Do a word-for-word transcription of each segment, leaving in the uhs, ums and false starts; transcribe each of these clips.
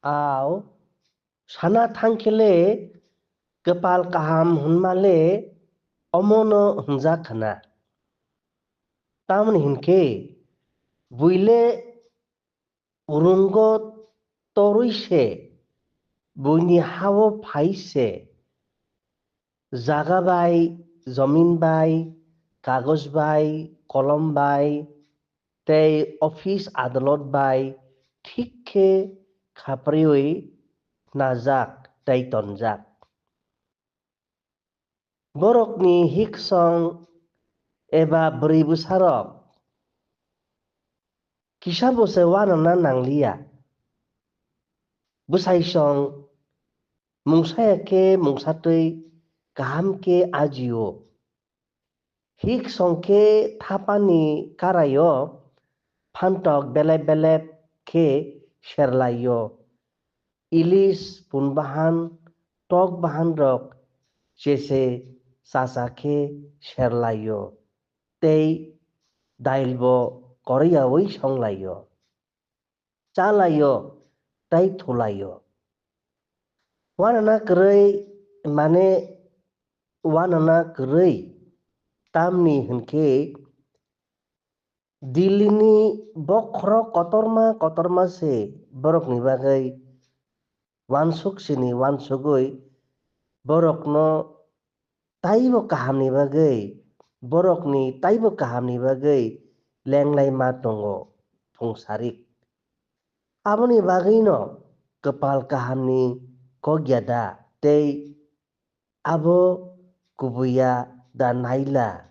Ao sana thangkhele kwpal kaham hwnmale omono hwnjak khna. Tamoni hinkhe buile urungo torwi se, buini hao phai se, jaga bai, jomin bai, kagoj bai, kolom bai, tei office adalot bai thik khe khapriwi najak tei tonjak. Borokni hiksong eba bwrwi bwsarok kisa bo se uanana nangliya. Bwsaisong mungsaya khe mungsatwi kaham khe ajio. Hiksong khe thapani karaio phantok belep belep khe serlaio. Ilis, punbahan, tok bahanrok chese chacha khe serlaio. Tei dailbo koriyawi songlaio. Chalaio tei thulaio. Uanana kwrwi mane uanana kwrwi tamni hinkhe Dillini bokhorok kotorma kotorma se borokni bagwi uansuk sini uansugwi borokno taibo kahamni bagwi, borokni taibo kahamni bagwi lenglai ma tongo phung sarik. Aboni bagwino kwpal kahamni kok ya da tei abo kubui ya da naila.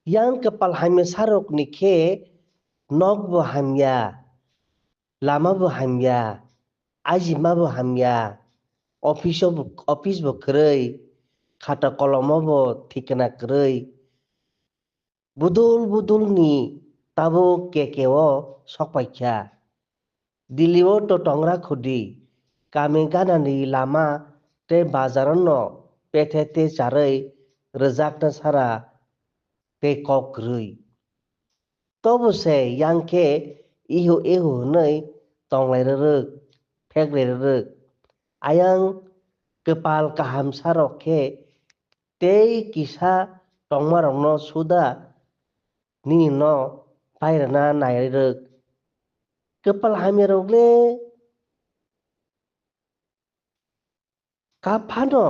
Yang kwpal hamya sarokni khe nok bo hamya, lama bo hamya, ajima bo hamya, office bo, office bo kwrwi, khata kolomo bo thikna kwrwi. Budul budul ni tabuk K K o sok paikha. Dili o to tongra khudi, kami ganani lama tei bazar no pethe te charwi rwjakna sara tei kok kwrwi. Tobo se yang khe ihu ihu hwnwi tonglai rwrwk, pheklai rwrwk. Ayang kwpal kaham sarok khe tei kisa tongmarokno suda nini no pairwna nai rwrwk. Kwpal hamyarok le kap phano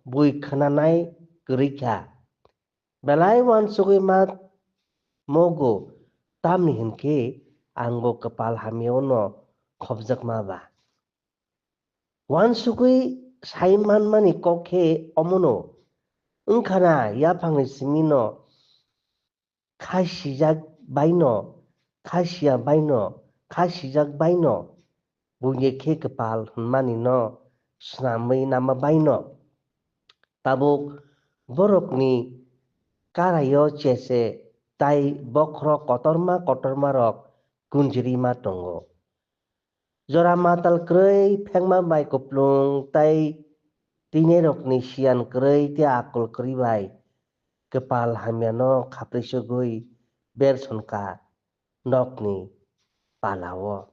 bui khwnanai kwrwi kha. Belai uansugwi ma mogo, tamni hinkhe angbo kwpal hamyao no khopjakma ba. Uansugwi sai manmani kok khe omono wngkhana, yaphangni simi no kha sijak baino, kha siya baino, kha sijak baino, buini khe kwpal hwnmani no snamwi nama baino. Tabuk borokni karaio chese tai bokhorok kotorma kotorma rok gunjiri ma tongo. Jora matal kwrwi phekma bai kuplung tai twinerokni siyan kwrwi tei akul kwrwi bai kwpal hamyano khaprisugwi berson kha nokni palao.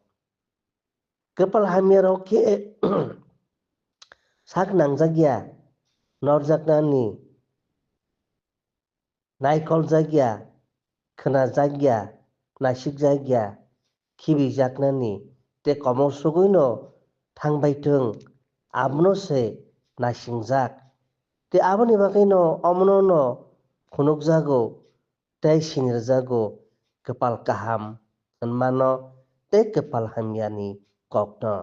Kwpal hamyarok khe sak nangjakya norjaknani, naikoljak ya, khwnajak ya, nasikjak ya, khibijaknani tei komor sugwino thangbaithwng, abono se naisingjak. Tei aboni bagwino omono no phunukjago tei sinirwjago kwpal kaham hwnmano tei kwpal hamyani kokno.